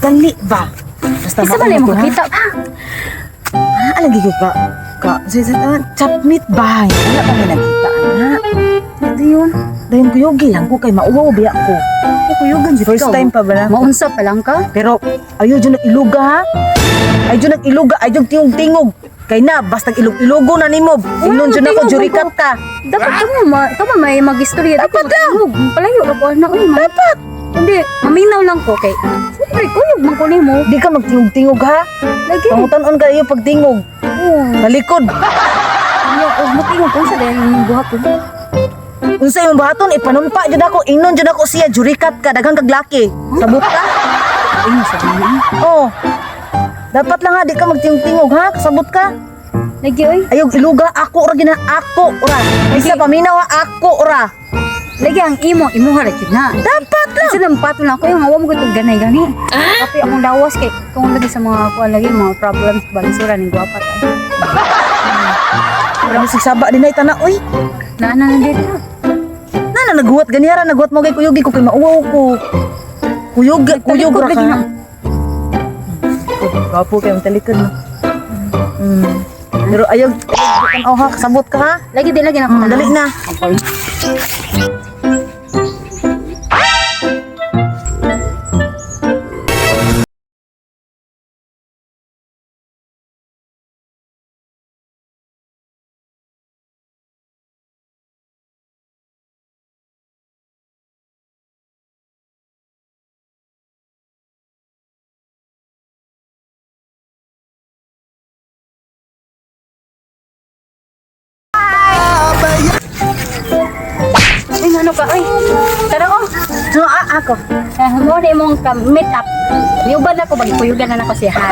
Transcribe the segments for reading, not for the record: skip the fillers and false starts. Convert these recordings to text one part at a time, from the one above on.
Dali ba? Basta Isa ba mauna na ko, mo ha? kita ba? Ah, lagi ko ka ka sa chatmate ba? Wala pa may nagkita ana. Dayon. Dayon kuyugi lang ko kay mauwaw biya ko. Ay, kuyugan jud First ka, time pa ba na? Maunsa pa lang ka? Pero ayo jud nag-iluga ha. Ayo jud nag-iluga, ayo jud tingog-tingog. Kay na basta ilog-ilogo na nimo. Ingnon jud ako tingog jurikat ka. Dapat ka mo, ka mo may mag-istorya. Dapat lang. Palayo ako na, uy, ma. Dapat Hindi, maminaw lang ko kay. Siyempre, kuyog man ko nimo. di ka magtingog-tingog ha. Lagi. Pangutan-on kayo pagtingog. Oo. Talikod. Nya, og matingog ko sa dahil yung buhat ko. Unsa imong buhaton ipanumpa jud ako, ingnon jud ako siya jurikat ka daghang kag laki. Sabot ka? Ay, sa na. Oh. Dapat lang ha, di ka magtingog-tingog ha, kasabot ka. Lagi, oy. Ayog iluga ako ra gina ako ra. Isa paminaw ha, ako ra. Lagi ang imo, imuha ra jud na. Dapat lang. Kasi nang patol na ako yung awa mo ko ganay gani. Kapi akong lawas kay kung lagi sa mga kuan lagi mga problems balisura ning gwapa ta. Pero saba din ay tana oy. Naa na nandito. Na na naghuwat ganihara naghuwat mo kay kuyugi ko kay mauwaw ko. Kuyog kuyog Talikod ra lagi ka. na. Gwapo kay ang talikod mo. Pero ayog ayog oh ha, kasabot ka ha. Lagi di lagi na ako. Dali na. Okay. Ay, ano ka? Ay, tara oh. So ako. Mo na imong ka meet up. Niuban ako bagikuyugan na nako siya. Ha.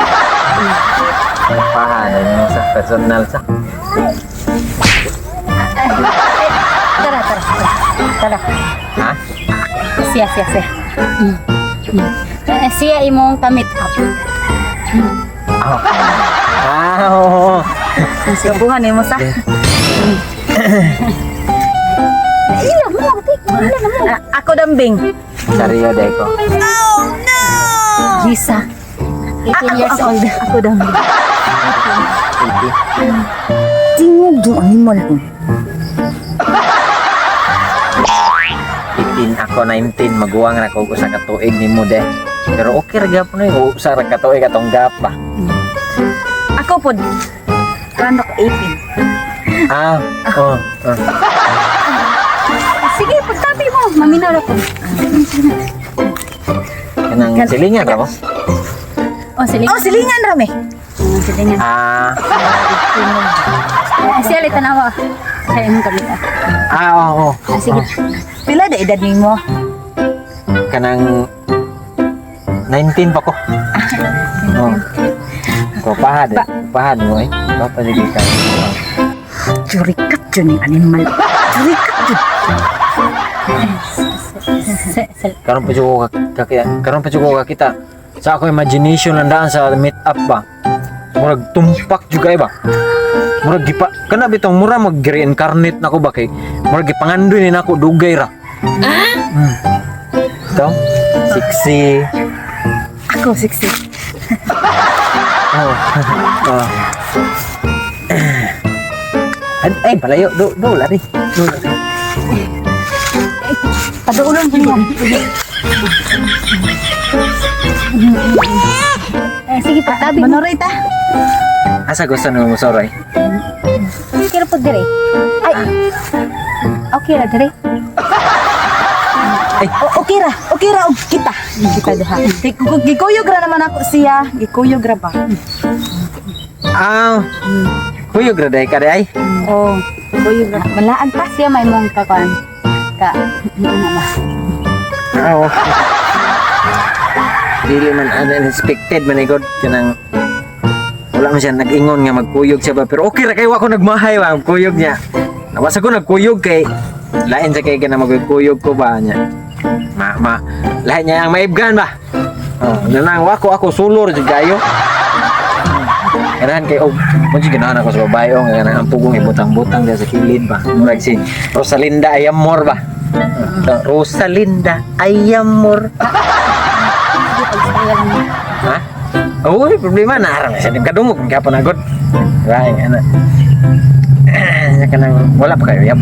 Paano mo sa personal sa? Ay, tara, tara, tara. Tara. Ha? Siya, siya, siya. Eh, siya imong ka meet up. Ah, ah, oo. Gabuhan nimo sa. Ila mo, ate. Ila na mo. Ah, ako dambing. Sariyo dai ko. Gisa. 18 years ako, old. Ako dambing. Iti. Tingog yung animal ko. 18 ako 19 maguwang ra ko usa ka tuig nimo de. Pero okay ra gyapon eh usa ra ka tuig atong gap ba. Ako pod. Kuan ako 18. Ah, oh. Oh. Sige, pagtabi mo. Maminaw ako. Kanang silingan ra mo? Oh, silingan. Oh, silingan rame. Oh, silingan. Ah, Eh, siya ulit tanawa. Siya imong ka meet up. ah, oo. Ah, sige. Pila da edad nimo? Kanang 19 pa ko. Oh. Ko pahad, eh. Pahad mo eh. Papa sige ka. Jurikat jud ning animal. Jurikat jud. Karon pa jud ko karon pa jud ko kakita sa ako imagination lang daan sa meet up ba. Murag tumpak jud kay ba. Murag gipa kana bitong mura mag reincarnate nako ba kay murag gipangandoy ni nako dugay ra. Ah? Ito, sexy. Ako 60. Oh. Oh. Ay, ay, palayo. Do, do, lari. Do, lari. Paduulon ko niya. Eh, sige, pagtabi mo. Manoray ta. Asa gusto nimo mo soray? Okay ra po dire. Ay. Okay ra dire. Ay, O, okay ra. Okay ra og kita. Kita duha. Gikuyog ra naman ako siya. Gikuyog ra ba? ah. Kuyog ra day ka day. Oh, Kuyog ra. Malaan pa. siya may mong kakuan. Ka. Ano ba? Ah, oo. Dili man unexpected man god kanang wala man siya nag-ingon nga magkuyog siya ba pero okay ra kay wa ko nagmahay ba kuyog niya. Nawasa ko nagkuyog kay lain sa kay kana magkuyog ko ba niya. Ma ma lain niya ang maibgan ba. Oh, nanang wa ko ako sulor jud kayo. Ganahan kay og mo jud ganahan ako sa babae oh, nga kanang ang pugong ibutang-butang diya sa kilid ba. Murag si Rosalinda Ayamor ba. Rosalinda Ayamor. Sige, pag-istorya lang. Ha? Uy, problema na arang sa dim kadungog kung kapon agad. Right, ana. Ah, kanang wala pa kayo yap.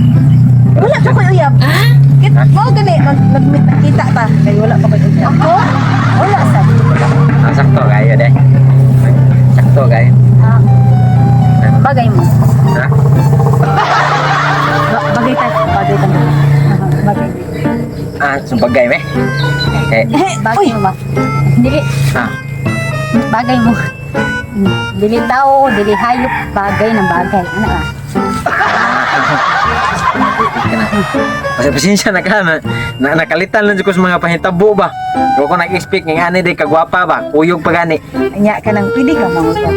Wala pa ko'y uyab. Kit mo gani mag mag kita ta kay wala pa ko'y uyab. Ako? Wala sa. Ah, sakto kayo de. Sakto kayo. Ah, bagay mo. Ha? Bagay ta, bagay ta. Bagay. Ah, sumbagay me. Okay. Bagay mo ba? Dili, Ha. bagay mo. Dili tao, dili hayop, bagay ng bagay. Ano ah? Kana. Kasi pasensya na ka na, na nakalitan lang jud ko sa mga pahitabo ba. Wa ko nag-expect nga ani day kagwapa ba. Kuyog pa gani. Nya ka nang pwede ka manguyab.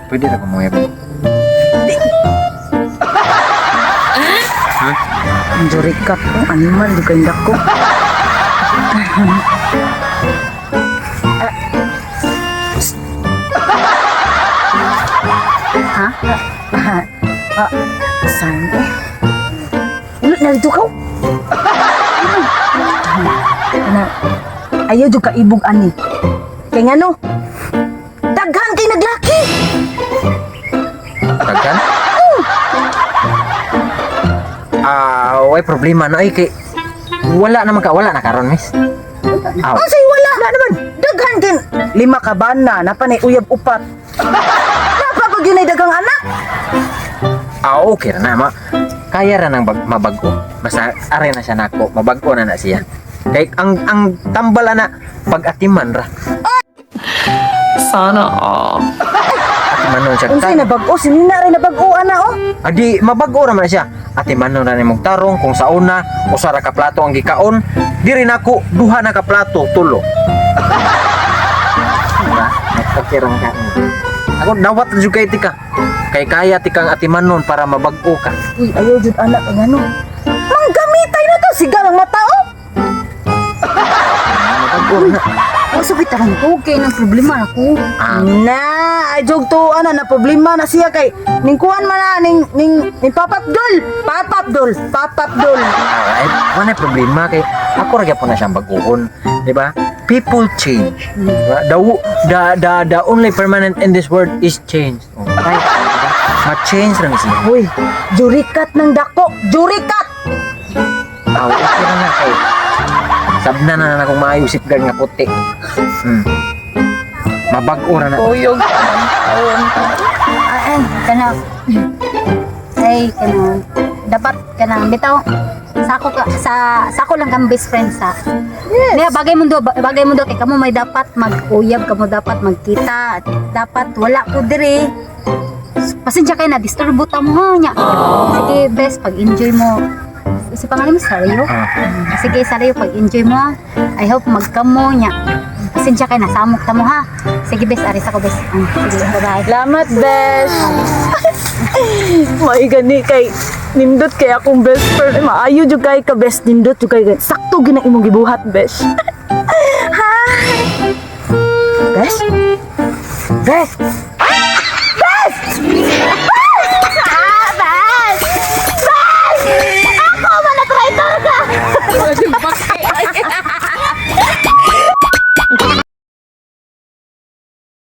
Pwede ra ko manguyab. Ha? Ang jurikat ko, animal di kay dako. Ha? Ah, saan eh? Ulo na dito ka. Ana, ayaw jud ka ibog ani. Kay ngano? Daghan kay naglaki. Daghan? Ah, way problema na ay kay wala naman ka, wala na karon, miss. Aw. Unsay wala? Wala naman. Daghan din. Lima ka bana, napa nay uyab upat. Napa pag yun ay daghang anak. Ah, okay ra na ma. Kaya ra nang mabag-o. Basta are na siya nako, mabag-o na na siya. Kay ang tambala na pag-atiman ra. Sana all. Atimanon siya. Unsay na bag-o sinina rin na bag-o ana oh. Adi mabag-o ra man na siya. Atimanon ra nimong tarong kung sa una usa ra ka plato ang gikaon, diri nako duha na ka plato tulo. Diba? Okay ra ka. Ako dawat ra jud kay tika. Kay kaya tikang atimanon para mabag-o ka. Uy, ayaw jud anak kay ngano. Manggamitay na to siga lang mata oh. Mabag-o ra na. O, sabi tarong ko, kay nang problema ako. Ah, Na, ay jog to ana na problema na siya kay ning kuan man na ning ning ning papapdol, papapdol, papapdol. Ay, wala problema kay ako ra gyapon na siyang bag-ohon, di ba? People change. Di ba? The only permanent in this world is change. Oh, ay, di ba? Ma-change ra ni siya. Uy, jurikat ng dako, jurikat. Aw, okay ra na kay. Sabna na na akong maayo sipgan nga puti. Mabag-o ra na. Kuyog ka man taon. Ah, ay, kana. Ay, kana. Dapat kana bitaw sa ako ka, sa ako lang kang best friend sa. Yes. Niya, bagay mo do kay kamo may dapat mag-uyab, kamo dapat magkita, dapat wala ko dire. Pasensya kay na disturbo ta mo ha nya. Sige, best pag-enjoy mo. Si pangalan mo Sario? Ah, Sige, Sario, pag-enjoy mo ha. I hope magkamo nya. Pasensya kay na samok ta mo ha. Sige, best, aris ako best. Sige, bye-bye. Salamat, besh. May gani kay nindot kay akong best friend. Ay, maayo jud kay ka best nindot jud kay sakto gyud ang imong gibuhat, besh. Hi. Besh? Besh.